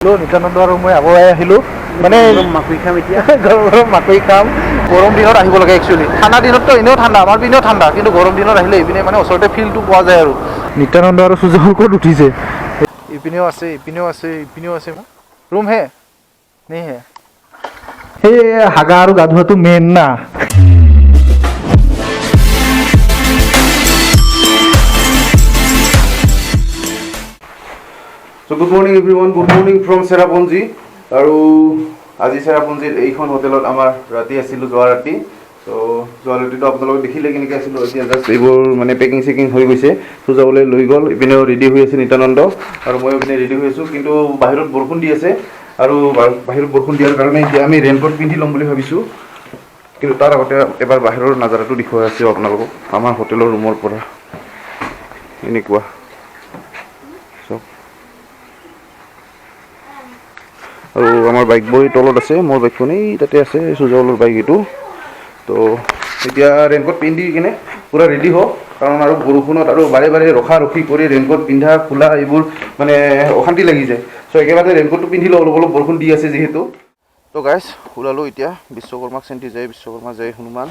নিত্যানন্দ আৰু মই আগুৱাই আহিলোঁ, মানে মাকৈ খাম এতিয়া, গৰম গৰম মাকৈ খাম। গৰম দিনত আহিব লাগে একচুৱেলি, ঠাণ্ডা দিনততো এনেও ঠাণ্ডা, আমাৰ পিনেও ঠাণ্ডা, কিন্তু গৰম দিনত আহিলে এইপিনে মানে ওচৰতে ফিলটো পোৱা যায়। আৰু নিত্যানন্দ আৰু সুজল ক'ত উঠিছে? ইপিনেও আছে, ইপিনেও আছে, ইপিনেও আছে। ৰুম হে নেই হে। সেই হাগা আৰু গা ধোৱাটো মেইন না। So good morning everyone, good morning from Cherrapunji. আৰু আজি চেৰাপুঞ্জীত এইখন হোটেলত আমাৰ ৰাতি আছিলোঁ, যোৱা ৰাতি। চ' যোৱা ৰাতিটো আপোনালোকে দেখিলে কেনেকৈ আছিলোঁ। এতিয়া জাষ্ট এইবোৰ মানে পেকিং চেকিং হৈ গৈছে, সুজাবলৈ লৈ গ'ল। ইপিনেও ৰেডি হৈ আছে নিত্যানন্দ আৰু মই ইপিনে ৰেডি হৈ আছোঁ। কিন্তু বাহিৰত বৰষুণ দি আছে আৰু বাহিৰত বৰষুণ দিয়াৰ কাৰণে এতিয়া আমি ৰেইনকোট পিন্ধি ল'ম বুলি ভাবিছোঁ। কিন্তু তাৰ আগতে এবাৰ বাহিৰৰ নাজাৰাটো দেখুৱাই আছোঁ আপোনালোকক আমাৰ হোটেলৰ ৰুমৰ পৰা। এনেকুৱা চব। আৰু আমাৰ বাইকবোৰ তলত আছে, মোৰ বাইকখন এই তাতে আছে, সুজাউলৰ বাইক এইটো। তো এতিয়া ৰেইনকোট পিন্ধি কিনে পূৰা ৰেডি হওঁ, কাৰণ আৰু বৰষুণত আৰু বাৰে বাৰে ৰখা ৰখি কৰি ৰেইনকোট পিন্ধা খোলা এইবোৰ মানে অশান্তি লাগি যায়। চ' একেবাৰে ৰেইনকোটটো পিন্ধি লওঁ, অলপ অলপ বৰষুণ দি আছে যিহেতু। তো গাইজ ওলালোঁ এতিয়া বিশ্বকৰ্মাক চেণ্টি জয় বিশ্বকৰ্মা, জয় হনুমান।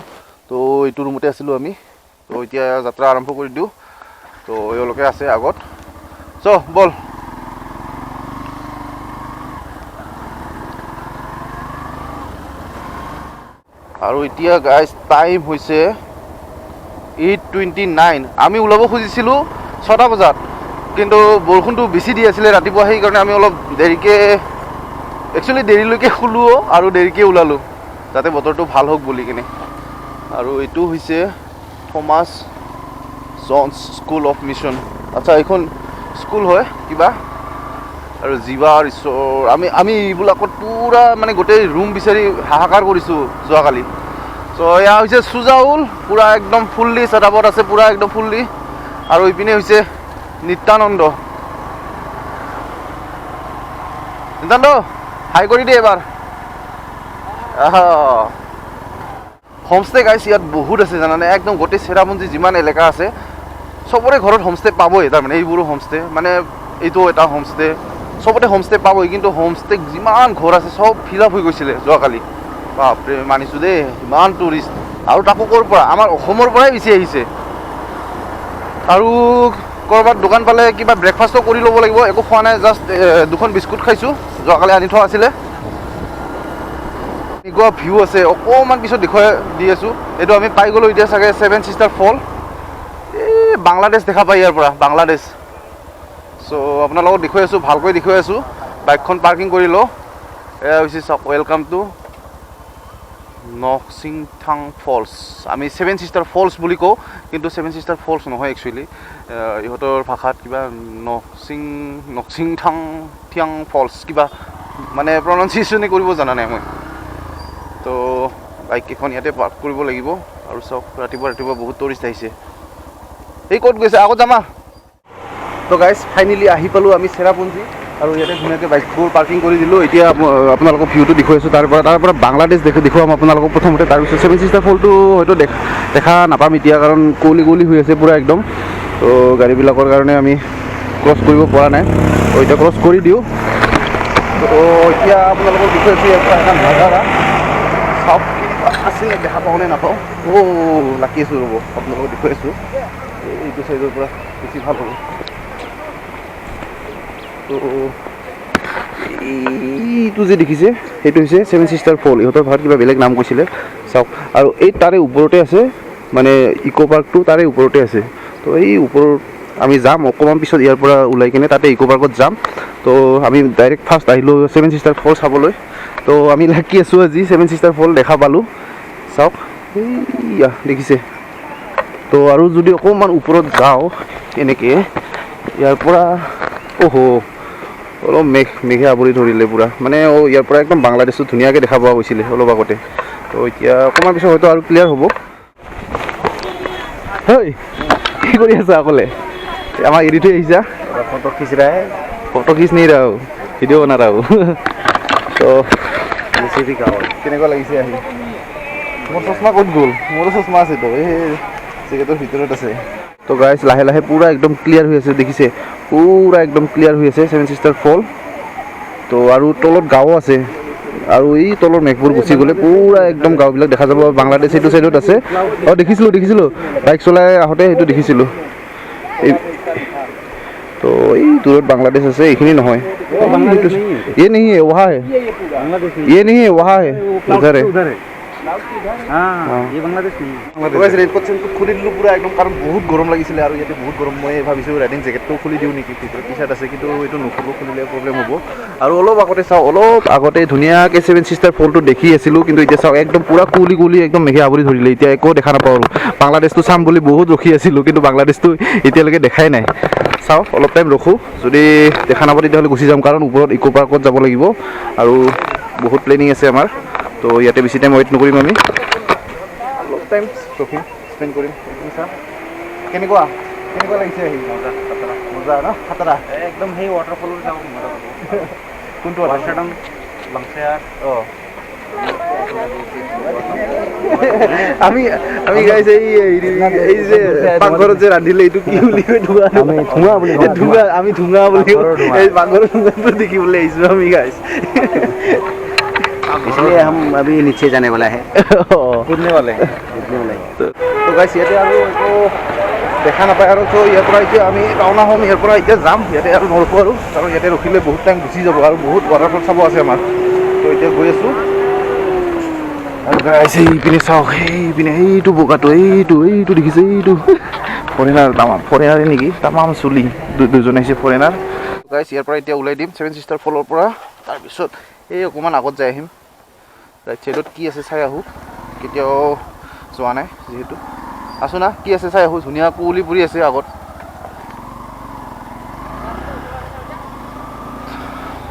তো এইটো ৰুমতে আছিলোঁ আমি। তো এতিয়া যাত্ৰা আৰম্ভ কৰি দিওঁ। তো এওঁলোকে আছে আগত, চ' ব'ল। আৰু এতিয়া গাইজ টাইম হৈছে 8:29। আমি ওলাব খুজিছিলোঁ 6টা বজাত, কিন্তু বৰষুণটো বেছি দি আছিলে ৰাতিপুৱা, সেইকাৰণে আমি অলপ দেৰিকৈ, একচুৱেলি দেৰিলৈকে শুলোও আৰু দেৰিকৈ ওলালোঁ, যাতে বতৰটো ভাল হওক বুলি কিনে। আৰু এইটো হৈছে Thomas Jones school of mission. আচ্ছা, এইখন স্কুল হয় কিবা। আৰু জিৱাৰ ঈশ্বৰ, আমি এইবিলাকত পূৰা মানে গোটেই ৰুম বিচাৰি হাহাকাৰ কৰিছোঁ যোৱাকালি। চ' এয়া হৈছে সুজাউল, পূৰা একদম ফুল্লি ছেটআপত আছে, পূৰা একদম ফুল্লি। আৰু ইপিনে হৈছে নিত্যানন্দ। নিত্যানন্দ হাই কৰি দিয়ে এবাৰ। হোমষ্টে গাইছ ইয়াত বহুত আছে জানানে, একদম গোটেই চেৰাপুঞ্জী যিমান এলেকা আছে চবৰে ঘৰত হোমষ্টে পাবই। তাৰমানে এইবোৰো হোমষ্টে, মানে এইটো এটা হোমষ্টে, চবতে হোমষ্টে পাবই। কিন্তু হোমষ্টে যিমান ঘৰ আছে চব ফিল আপ হৈ গৈছিলে যোৱাকালি। বাপৰে, মানিছোঁ দেই, ইমান টুৰিষ্ট। আৰু তাকো ক'ৰ পৰা, আমাৰ অসমৰ পৰাই বেছি আহিছে। আৰু ক'ৰবাত দোকান পালে কিবা ব্ৰেকফাষ্টো কৰি ল'ব লাগিব। একো খোৱা নাই, জাষ্ট দুখন বিস্কুট খাইছোঁ, যোৱাকালি আনি থোৱা আছিলে। এনেকুৱা ভিউ আছে, অকণমান পিছত দেখুৱাই দি আছোঁ। এইটো আমি পাই গ'লোঁ এতিয়া চাগে ছেভেন ছিষ্টাৰ ফল। এই বাংলাদেশ দেখা পায় ইয়াৰ পৰা, বাংলাদেশ। চ' আপোনালোকক দেখুৱাই আছোঁ, ভালকৈ দেখুৱাই আছোঁ। বাইকখন পাৰ্কিং কৰি লওঁ। এয়া হৈছে চাওক, welcome to Nohsngithiang falls. আমি ছেভেন ছিষ্টাৰ ফলছ বুলি কওঁ, কিন্তু ছেভেন ছিষ্টাৰ ফলছ নহয় একচুৱেলি। ইহঁতৰ ভাষাত কিবা নকচিংথাং থিয়াং ফলছ কিবা, মানে প্ৰনাউন্সিয়েশ্যনে কৰিব জনা নাই মই। তো বাইককেইখন ইয়াতে পাৰ্ক কৰিব লাগিব। আৰু চাওক, ৰাতিপুৱা ৰাতিপুৱা বহুত টুৰিষ্ট আহিছে। এই ক'ত গৈছে, আগত যামা। তো গাইজ ফাইনেলি আহি পালোঁ আমি চেৰাপুঞ্জী। আৰু ইয়াতে ধুনীয়াকৈ বাইকবোৰ পাৰ্কিং কৰি দিলোঁ। এতিয়া আপোনালোকক ভিউটো দেখুৱাইছোঁ। তাৰ পৰা বাংলাদেশ দেখুৱাম আপোনালোকক প্ৰথমতে। তাৰপিছত ছেভেন ছিষ্টাৰ ফলটো হয়তো দেখা নাপাম এতিয়া, কাৰণ কুঁৱলী কুঁৱলী হৈ আছে পূৰা একদম। তো গাড়ীবিলাকৰ কাৰণে আমি ক্ৰছ কৰিব পৰা নাই। তো এতিয়া ক্ৰছ কৰি দিওঁ। তো এতিয়া আপোনালোকক দেখুৱাইছোঁ ইয়াৰ পৰা এখন নাজাৰা। চাওক কেনেকুৱা আছে, দেখা পাওঁ নে নাপাওঁ। অ' লাকি আছোঁ, ৰ'ব আপোনালোকক দেখুৱাইছোঁ। এইটো চাইডৰ পৰা বেছি ভাল হ'ব। তো এইটো যে দেখিছে সেইটো হৈছে ছেভেন ছিষ্টাৰ ফল। ইহঁতৰ ভাষাত কিবা বেলেগ নাম কৈছিলে, চাওক। আৰু এই তাৰে ওপৰতে আছে, মানে ইক' পাৰ্কটো তাৰে ওপৰতে আছে। তো এই ওপৰত আমি যাম অকণমান পিছত, ইয়াৰ পৰা ওলাই কিনে তাতে ইক' পাৰ্কত যাম। তো আমি ডাইৰেক্ট ফাৰ্ষ্ট আহিলোঁ ছেভেন ছিষ্টাৰ ফল চাবলৈ। তো আমি লাকি আছোঁ আজি ছেভেন ছিষ্টাৰ ফল দেখা পালোঁ। চাওক, এইয়া দেখিছে। তো আৰু যদি অকণমান ওপৰত যাওঁ এনেকৈ ইয়াৰ পৰা, অহ' অলপ মেঘে আৱৰি ধৰিলে পূৰা। মানে ইয়াৰ পৰা একদম বাংলাদেশটো ধুনীয়াকৈ দেখা পোৱা গৈছিলে অলপ আগতে। তো এতিয়া অকণমান পিছত হয়তো আৰু ক্লিয়াৰ হ'ব। ঐ কি কৰি আছা অকলে? আমাক এৰি থৈ আহিছা। ফটো খিচ ৰহা হে। ফটো খিচ নি ৰহা হু, ভিডিঅ' বনা ৰহা হু। তো কেনেকুৱা লাগিছে আহি? মোৰ চশমা ক'ত গ'ল? মোৰো চশমা আছেতো, এই জেকেটৰ ভিতৰত আছে। তো গাইজ লাহে লাহে পূৰা একদম ক্লিয়াৰ হৈ আছে, দেখিছে? পূৰা একদম ক্লিয়াৰ হৈ আছে ছেভেন ছিষ্টাৰ ফল। তো আৰু তলত গাঁও আছে, আৰু এই তলৰ মেঘবোৰ গুচি গ'লে পূৰা একদম গাঁওবিলাক দেখা যাব। বাংলাদেশ এইটো চাইডত আছে। অঁ, দেখিছিলোঁ দেখিছিলোঁ, বাইক চলাই আহোঁতে সেইটো দেখিছিলোঁ। এই তো এই দূৰত বাংলাদেশ আছে, এইখিনি নহয়। ये नहीं है, वहाँ है। ये नहीं है, वहाँ है, उधर है। हाँ, ये बांग्लादेश नहीं है। ৰেইনকোট চেইনকোট খুলি দিলোঁ পূৰা একদম, কাৰণ বহুত গৰম লাগিছিলে আৰু ইয়াতে বহুত গৰম। মই ভাবিছোঁ ৰাইডিং জেকেটটো খুলি দিওঁ নেকি, ভিতৰত টি চাৰ্ট আছে, কিন্তু এইটো নুখুলোঁ, খুলিলে প্ৰব্লেম হ'ব। আৰু অলপ আগতে চাওঁ, অলপ আগতে ধুনীয়াকৈ ছেভেন চিষ্টাৰ ফলটো দেখি আছিলোঁ, কিন্তু এতিয়া চাওক একদম পূৰা কুঁৱলী কুঁৱলী একদম মেঘে আৱৰি ধৰিলে, এতিয়া একো দেখা নাপাওঁ। আৰু বাংলাদেশটো চাম বুলি বহুত ৰখি আছিলোঁ, কিন্তু বাংলাদেশটো এতিয়ালৈকে দেখাই নাই। চাওঁ অলপ টাইম ৰখোঁ, যদি দেখা নাপাওঁ তেতিয়াহ'লে গুচি যাম, কাৰণ ওপৰত ইক' পাৰ্কত যাব লাগিব আৰু বহুত প্লেনিং আছে আমাৰ। তো ইয়াতে বেছি টাইম ৱেইট নকৰিম, আমি অলপ টাইম ৰখিম, স্পেণ্ড কৰিম। কেনেকুৱা কেনেকুৱা লাগিছে আহি? মজা, খাতৰা। মজা ন? খাতৰা। একদম সেই ৱাটাৰফলত যাব মজা পাব। কোনটো? লাংচেয়াৰ। অঁ, আমি আমি গাইছ, এই এই যে পাকঘৰত যে ৰান্ধিলে এইটো কি বুলি কয়? ঠুঙা। আমি ঠুঙা বুলি কওঁ। ঠুঙা, আমি ঠুঙা বুলি কওঁ। পাকঘৰৰ ঠুঙা। এই পাকঘৰৰ ঠুঙাটো দেখিবলৈ আহিছোঁ আমি গাইছ। इसलिए हम अभी नीचे जाने वाला है, कूदने वाले हैं, कूदने वाले हैं। তো গাইছ, ইয়াতে আৰু একো দেখা নাপায় আৰু। ত' ইয়াৰ পৰা এতিয়া আমি ৰাওনা হ'ম, ইয়াৰ পৰা এতিয়া যাম, ইয়াতে আৰু নৰখোঁ আৰু, কাৰণ ইয়াতে ৰখিলে বহুত টাইম গুচি যাব আৰু বহুত ৱাটাৰফল চাব আছে আমাৰ। তো এতিয়া গৈ আছোঁ। আৰু গাইছ, এইপিনে চাওক, সেইপিনে এইটো বগাটো, এইটো এইটো দেখিছে, এইটো ফৰেনাৰ, তামাম ফৰেনাৰে নেকি, তামাম চুলি, দুজন আহিছে ফৰেনাৰ। গাইছ, ইয়াৰ পৰা এতিয়া ওলাই দিম ছেভেন চিষ্টাৰ ফলৰ পৰা, তাৰপিছত এই অকণমান আগত যাই আহিম। ৰাইট চাইডত কি আছে চাই আহোঁ, কেতিয়াও যোৱা নাই যিহেতু। আছো না, কি আছে চাই আহোঁ। ধুনীয়া কুঁৱলী পৰি আছে আগত।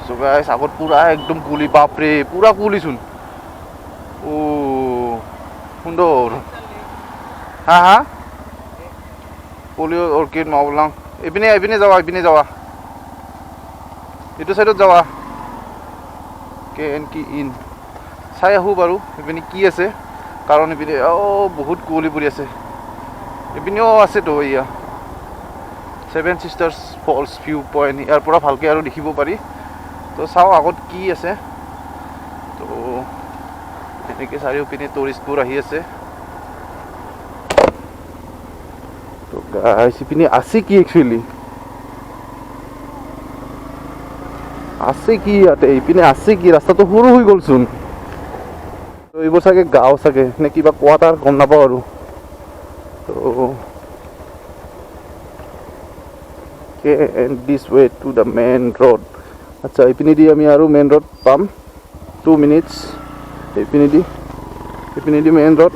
চ' গাইছ, আগত পূৰা একদম কুঁৱলী, বাপৰে পূৰা কুঁৱলীচোন। অ' সুন্দৰ। হা হা, পলিঅ' অৰ্কিড মাওলাং। এইপিনে এইপিনে যাৱা, এইপিনে যাৱা, এইটো চাইডত যাৱা। কে এন কি ইন চাই আহোঁ বাৰু এইপিনে কি আছে, কাৰণ এইপিনে অ' বহুত কুঁৱলী পৰি আছে। এইপিনেও আছেতো। এয়া seven sisters falls view point, ইয়াৰ পৰা ভালকৈ আৰু দেখিব পাৰি। তো চাওঁ আগত কি আছে। তো তেনেকৈ চাৰিওপিনে টুৰিষ্টবোৰ আহি আছে। তো গাইছ, ইপিনে আছে কি একচুৱেলি, আছে কি ইয়াতে? ইপিনে আছে কি? ৰাস্তাটো সৰু হৈ গ'লচোন। তো এইবোৰ চাগে গাঁও চাগে নে কিবা কোৱাটাৰ, গম নাপাওঁ আৰু। তো K and this way to the main road. আচ্ছা, এইপিনেদি আমি আৰু মেইন ৰোড পাম। 2 মিনিটছ। এইপিনেদি এইপিনেদি মেইন ৰোড,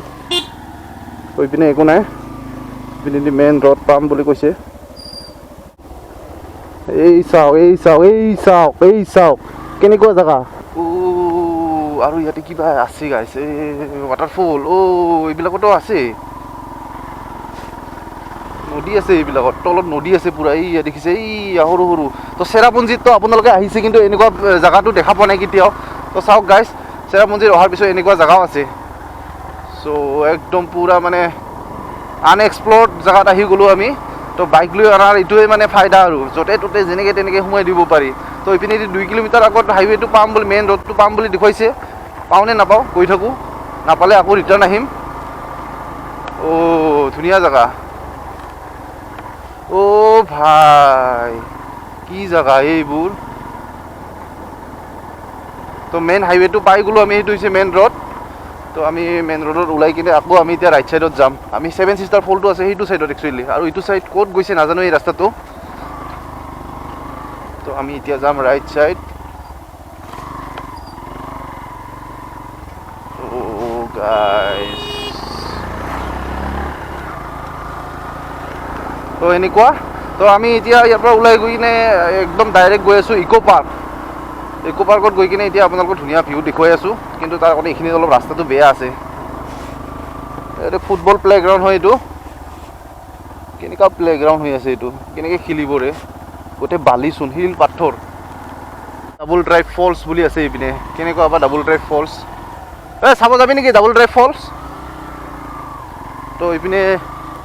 এইপিনে একো নাই, এইপিনেদি মেইন ৰোড পাম বুলি কৈছে। এই চাওক, এই চাওক, এই চাওক, এই চাওক, কেনেকুৱা জেগা। অ' আৰু ইয়াতে কিবা আছে গাইছ, এই ৱাটাৰফল। অ' এইবিলাকতো আছে, নদী আছে এইবিলাকত, তলত নদী আছে পূৰা। এইয়া দেখিছে, এইয়া সৰু সৰু। তো চেৰাপুঞ্জীততো আপোনালোকে আহিছে, কিন্তু এনেকুৱা জেগাটো দেখা পোৱা নাই কেতিয়াও। তো চাওক গাইছ, চেৰাপুঞ্জীত অহাৰ পিছত এনেকুৱা জেগাও আছে। চ' একদম পূৰা মানে আনএক্সপ্ল'ৰ্ড জেগাত আহি গ'লোঁ আমি। তো বাইক লৈ অনাৰ এইটোৱে মানে ফাইদা আৰু, য'তে ত'তে যেনেকৈ তেনেকৈ সোমাই দিব পাৰি। তো এইপিনেদি 2 কিলোমিটাৰ আগত হাইৱেটো পাম বুলি, মেইন ৰোডটো পাম বুলি দেখুৱাইছে। পাওঁ নে নাপাওঁ গৈ থাকোঁ, নাপালে আকৌ ৰিটাৰ্ণ আহিম। অ' ধুনীয়া জেগা। অ' ভাই, কি জেগা এইবোৰ। তো মেইন হাইৱেটো পাই গ'লোঁ আমি, সেইটো হৈছে মেইন ৰোড। তো আমি মেইন ৰোডত ওলাই কিনে আকৌ আমি এতিয়া ৰাইট ছাইডত যাম। আমি ছেভেন চিষ্টাৰ ফলটো আছে সেইটো ছাইডত একচুৱেলি, আৰু এইটো ছাইড ক'ত গৈছে নাজানো এই ৰাস্তাটো। তো আমি এতিয়া যাম ৰাইট ছাইড। অ' গাইছ, তো এনেকুৱা। তো আমি এতিয়া ইয়াৰ পৰা ওলাই গৈ কিনে একদম ডাইৰেক্ট গৈ আছোঁ ইক' পাৰ্ক। ইক' পাৰ্কত গৈ কিনে এতিয়া আপোনালোকক ধুনীয়া ভিউ দেখুৱাই আছোঁ, কিন্তু তাৰ আগতে এইখিনিত অলপ ৰাস্তাটো বেয়া আছে। এইটো ফুটবল প্লে'গ্ৰাউণ্ড হয়। এইটো কেনেকুৱা প্লে'গ্ৰাউণ্ড হৈ আছে এইটো, কেনেকৈ খেলিব ৰে? গোটেই বালিচোন, শিল পাথৰ। ডাবল ড্ৰাইভ ফলছ বুলি আছে এইপিনে, কেনেকুৱা বা ডাবল ড্ৰাইভ ফলছ। এই চাব যাবি নেকি ডাবল ড্ৰাইভ ফলছ? তো এইপিনে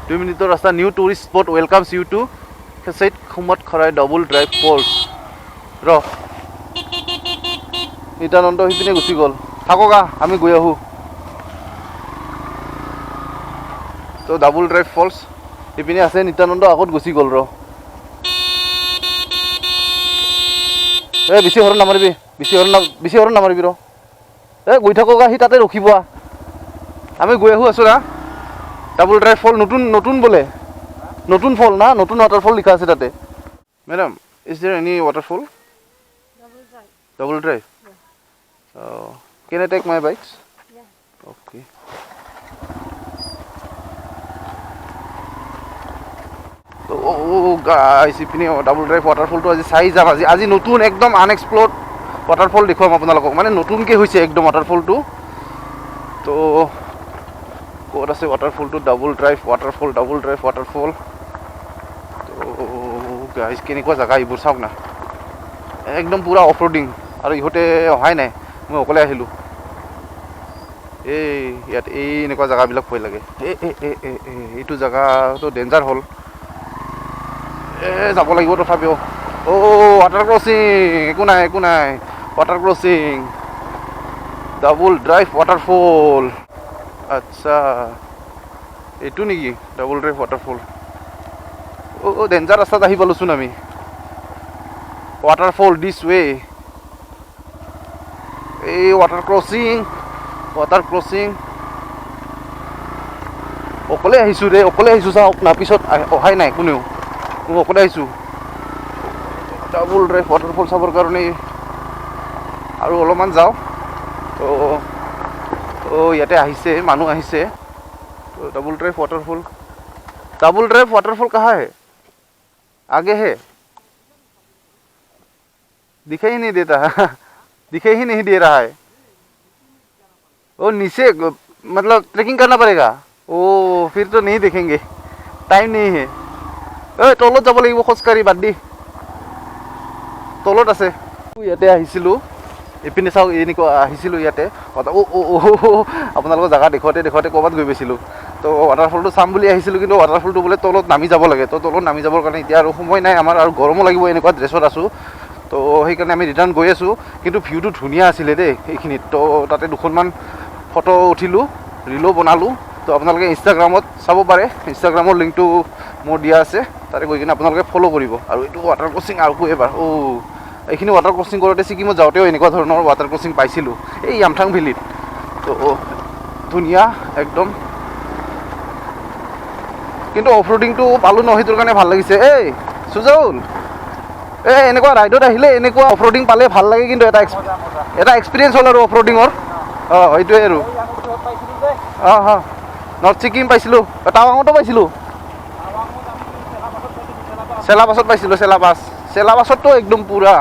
2 মিনিটৰ ৰাস্তা। New tourist spot welcomes you to Khesait Khumot Kharai Double Drive Falls. ৰ। নিত্যানন্দ সিপিনে গুচি গ'ল। থাকক, আমি গৈ আহোঁ। তো ডাবল ড্ৰাইভ ফলছ ইপিনে আছে, নিত্যানন্দ আগত গুচি গ'ল। ৰ, এই বেছি হৰণ নামাৰিবি, বেছি হৰণ নামাৰিবি। ৰ, এই গৈ থাকক, সি তাতে ৰখিব। আমি গৈ আহোঁ আছোঁ না। ডাবল ড্ৰাইভ ফল নতুন নতুন বোলে, নতুন ফল না, নতুন ৱাটাৰফল লিখা আছে তাতে। Madam, is there any waterfall? Double drive. Can I take my bikes? Okay. Guys, ইপিনে ডাবল ড্ৰাইভ ৱাটাৰফলটো আজি চাই যাম। আজি নতুন একদম আনএক্সপ্ল'ৰ্ড ৱাটাৰফল দেখুৱাম আপোনালোকক, মানে নতুনকৈ হৈছে একদম ৱাটাৰফলটো। তো ক'ত আছে ৱাটাৰফলটো? Double drive waterfall, double drive waterfall. তো গাইজ, কেনেকুৱা জেগা এইবোৰ চাওক না, একদম পূৰা অফ ৰোডিং। আৰু ইহঁতে অহাই নাই, মই অকলে আহিলোঁ। এই ইয়াত এই এনেকুৱা জেগাবিলাক ভয় লাগে। এই এই এই এই এইটো জেগাটো ডেঞ্জাৰ হ'ল। এ যাব লাগিব তথাপিও। অ' ৱাটাৰ ক্ৰচিং, একো নাই, একো নাই। Water crossing, double drive waterfall. আচ্ছা, এইটো নেকি ডাবল ড্ৰাইভ ৱাটাৰফল? অ' অ' ডেঞ্জাৰ ৰাস্তাত আহি পালোঁচোন আমি। ৱাটাৰফল দিছ ৱে। এই ৱাটাৰ ক্ৰচিং, ৱাটাৰ ক্ৰচিং। অকলে আহিছোঁ ৰে, অকলে আহিছোঁ। চাওক না, পিছত অহাই নাই কোনেও, মই অকলে আহিছোঁ ডাবল ড্ৰাইভ ৱাটাৰফল চাবৰ কাৰণে। আৰু অলপমান যাওঁ। তো ইয়াতে আহিছে মানুহ আহিছে। তো double drive waterfall, double drive waterfall कहाँ है? आगे है, दिखाई ही नहीं देता, दिखाई ही नहीं दे रहा है। ओ नीचे मतलब ट्रेकिंग करना पड़ेगा। ओ फिर तो नहीं देखेंगे, टाइम नहीं है। ঐ তলত যাব লাগিব খোজকাঢ়ি, বাদ দি, তলত আছে। ইয়াতে আহিছিলোঁ, এইপিনে চাওক, এনেকুৱা আহিছিলোঁ ইয়াতে। অ' অ' অ' আপোনালোকৰ জেগা দেখুৱাতে দেখুৱাতে ক'ৰবাত গৈ পাইছিলোঁ। তো ৱাটাৰফলটো চাম বুলি আহিছিলোঁ, কিন্তু ৱাটাৰফলটো বোলে তলত নামি যাব লাগে। তো তলত নামি যাবৰ কাৰণে এতিয়া আৰু সময় নাই আমাৰ, আৰু গৰমো লাগিব, এনেকুৱা ড্ৰেছত আছোঁ। তো সেইকাৰণে আমি ৰিটাৰ্ণ গৈ আছোঁ। কিন্তু ভিউটো ধুনীয়া আছিলে দেই এইখিনিত। তো তাতে দুখনমান ফটো উঠিলোঁ, ৰিলো বনালোঁ। তো আপোনালোকে ইনষ্টাগ্ৰামত চাব পাৰে, ইনষ্টাগ্ৰামৰ লিংকটো মোৰ দিয়া আছে, তাতে গৈ কিনে আপোনালোকে ফ'ল' কৰিব। আৰু এইটো ৱাটাৰ ক্ৰচিং আৰু এবাৰ, অ' এইখিনি ৱাটাৰ ক্ৰচিং কৰোঁতে ছিকিমত যাওঁতেও এনেকুৱা ধৰণৰ ৱাটাৰ ক্ৰচিং পাইছিলোঁ, এই য়ামথাং ভেলীত। তো ধুনীয়া একদম, কিন্তু অফ ৰোডিংটো পালোঁ ন, সেইটোৰ কাৰণে ভাল লাগিছে। এই সুজাউল, এই এনেকুৱা ৰাইডত আহিলে এনেকুৱা অফ ৰোডিং পালে ভাল লাগে, কিন্তু এটা এক্সপিৰিয়েঞ্চ হ'ল আৰু অফ ৰোডিঙৰ। অঁ সেইটোৱে আৰু। অঁ অঁ নৰ্থ ছিকিম পাইছিলোঁ, টাৱাঙতো পাইছিলোঁ, চেলা বাছত পাইছিলোঁ, চেলা বাছ, চেলা বাছততো একদম পূৰা।